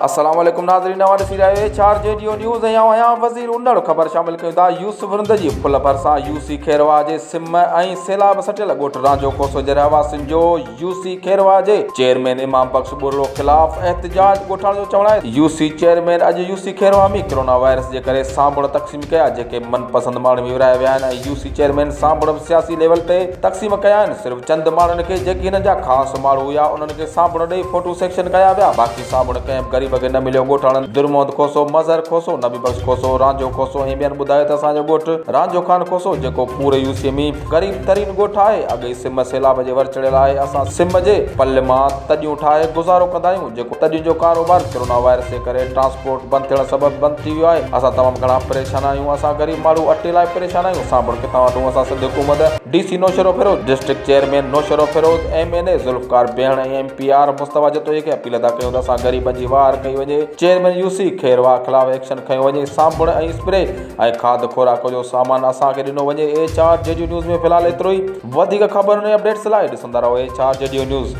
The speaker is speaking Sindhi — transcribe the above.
السلام عليڪم ناظرين اوهان ڏسي رهيا آهيو H R G D O news ۽ آئون آهيان وزير انڙ خبر شامل ڪيون ٿا يوسف رند جي پل ڀرسان يو سي کيرواهه جي سم ۽ سيلاب سٽيل ڳوٺ رانجهو کوسو جي رهواسين جو يو سي کيرواهه جي چيئرمين امام بخش ٻرڙو خلاف احتجاج ڳوٺاڻن جو چوڻ آهي يو سي چيئرمين اڄ U C Khairwah ۾ corona virus جي ڪري سانبڻ تقسيم ڪيا جيڪي من پسند ماڻهن ۾ ورهايا ويا آهن ۽ يو سي چيئرمين سانبڻ به سياسي ليول تي تقسيم ڪيا آهن صرف چند ماڻهن کي جيڪي هنن جا خاص ماڻهو هيا انهن کي صابڻ ڏئي فوٽو سيڪشن ڪيا ويا باقي صابڻ ڪنهن به غريب کي نه مليو ڳوٺاڻن در محمد کوسو، مظهر کوسو، نبي بخش کوسو، رانجهو کوسو ۽ ٻين ٻڌايو ته اسان جو ڳوٺ رانجهو خان کوسو جيڪو پوري يو سي ۾ غريب ترين ڳوٺ آهي اڳ ئي سم سيلاب جي ور چڙهيل آهي اسان سم جي پل مان تڏيون ٺاهي گذارو ڪندا آهيون جيڪو تڏين جو ڪاروبار ڪرونا وائرس جي ڪري ٽرانسپورٽ بند ٿيڻ سبب بند ٿي ويو آهي اسان تمام گهڻا پريشان آهيون اسان غريب ماڻهو اٽي لاء پريشان آهيون صابڻ ڪٿان وٺون اسان سنڌ حڪومت D C Naushahro Feroze, district chairman Naushahro Feroze, M N A Zulfiqar Behan ۽ M P R Mustafa Jatoi کي اپيل ادا ڪيون ته اسان غريبن جي واهر ڪئي وڃي، چيئرمين يو سي کيرواهه خلاف ايڪشن کنيو وڃي، صابڻ ۽ اسپري ۽ کاڌ خوراڪ جو سامان اسان کي ڏنو وڃي، H R G D news ۾ في الحال ايترو ئي، وڌيڪ خبرن ۽ اپڊيٽس لاء ڏسندا رهو H R G D news.